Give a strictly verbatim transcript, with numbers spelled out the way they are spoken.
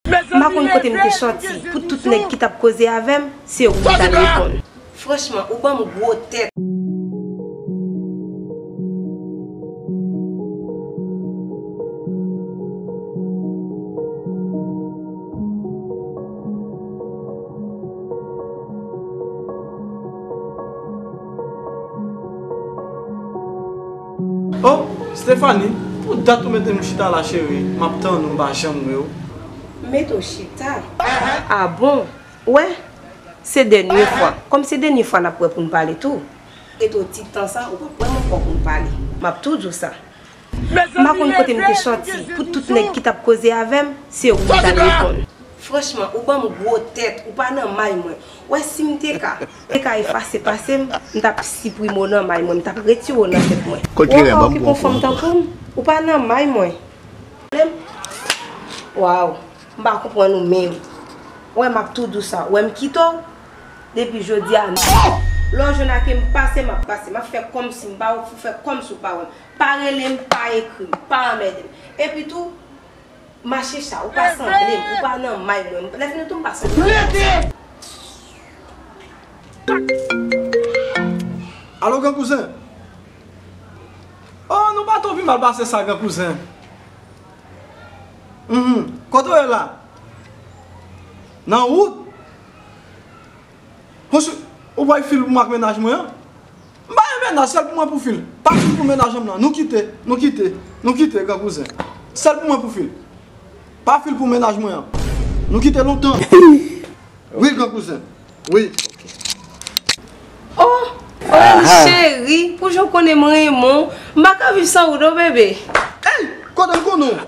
M pa konn kote m te sòti pou tout nèg ki t ap koze avè m, se ou m t al reponn. Franchman, ou ban m gwo tèt. Oh, Stephanie, pou dat ou mete m chita la cheri, m ap tann ou, m pa janm wè w. Mete w chita? Ah bon? Wè, se dènye fwa. Kòm se dènye fwa n ap wè pou n pale tou. Mete w ti tan sa, ou p ap wè m ankò pou n pale. M ap tou di w sa. M pa konn kote m te sòti pou tout nèg ki t ap koze avè m, se ou m t al reponn. Franchman, ou ban m gwo tèt, ou pa nan may mwen. Wè si m te ka, te ka efase pase m, m t ap siprime w nan may mwen, m t ap retire w nan tèt mwen. Ou ankò okipe yon fanm tankou m, ou pa nan may mwen. Waw, m pa konprann ou menm. Wè m ap tou di w sa, wè m kite w, depi jodi a, lè w jwenn ak m pase, m ap pase, m ap fè kòmsi m pa wè w, fè kòmsi w pa wè m. Pa rele m, pa ekri m, pa anmède m. Epi tou, mache cha, ou pa sanble m, ou pa nan may mwen. Lè fini tou, m pa sanble m. Alo, gran kouzen? Oh, nou pa twò pi mal pase sa, gran kouzen. Mhm. Kote w ye la? Nan wout? Monchè, ou bay fil pou m ak mennaj mwen an? M pa gen mennaj, sèl pou mwen pou fil. Pa fil pou mennaj an m nan. Nou kite, nou kite, nou kite, gran kouzen. Sèl pou mwen pou fil. Pa fil pou mennaj mwen an. Nou kite lontan. Wi, gran kouzen. Wi. Oh, oh, cheri, pou jan w konnen m renmen w, m pa ka viv san ou non, bebe. Ey, kote m konnen w?